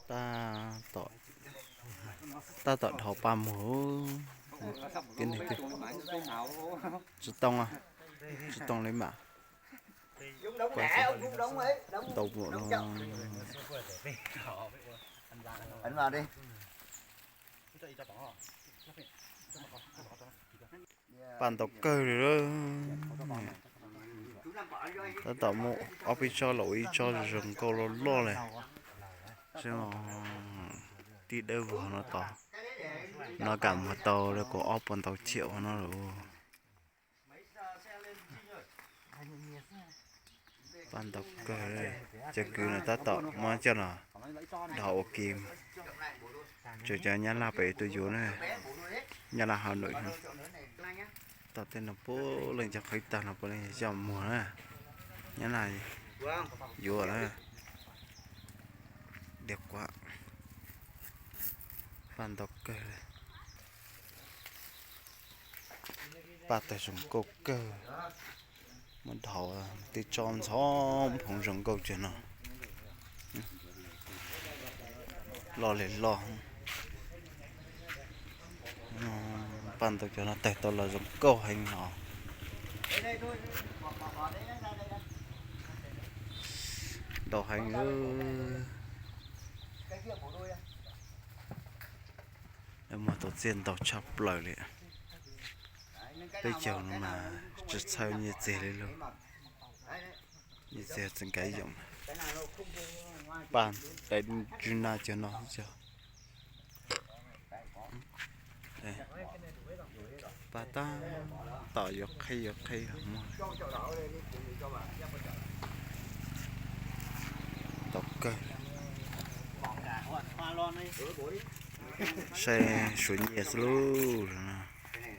Tab tom, tab tom dhau paj muag. Tib neeg twg? Tsis too, tsis too li mas. Tau muaj no. Paj ntau kawg li. Tab tom muaj ob peb tsob los ua ib tsob zoo nkauj loj loj li. Tib dawb vog no tod, no kam muag tau li kaum ob puas ntau chiam no lawm. Paj ntau kawg li. Cov kwv no tab tom muab coj los dhau ua ke. Tsuas cov Nyab Laj pem tuaj yuav na, Nyab Laj Hà Nội. Tau tej no puav leej cov qhwv tag no puav leej yog coj muag na. Nyab Laj yuav na. Diam quav. Paj ntau kawg li. Paj tawg zoo nkauj kawg. Muab dhau tej tsob ntxhov phoov zoo nkauj tag no. Loj li loj. Paj ntau cov no tawg tau los zoo nkauj heev os. Ntau heev. Muag tau txiaj ntau tshaj plaws li. Peb caug no mas tsis txhawj nyiaj txiag li lauj. Nyiaj txiag txawm nkav yoom. Paj daim ntswg na cov no xwb. Paj tab tom yuav qhib yuav qhib muag. Tau kawg. Saib suav nyiaj xwb lauj.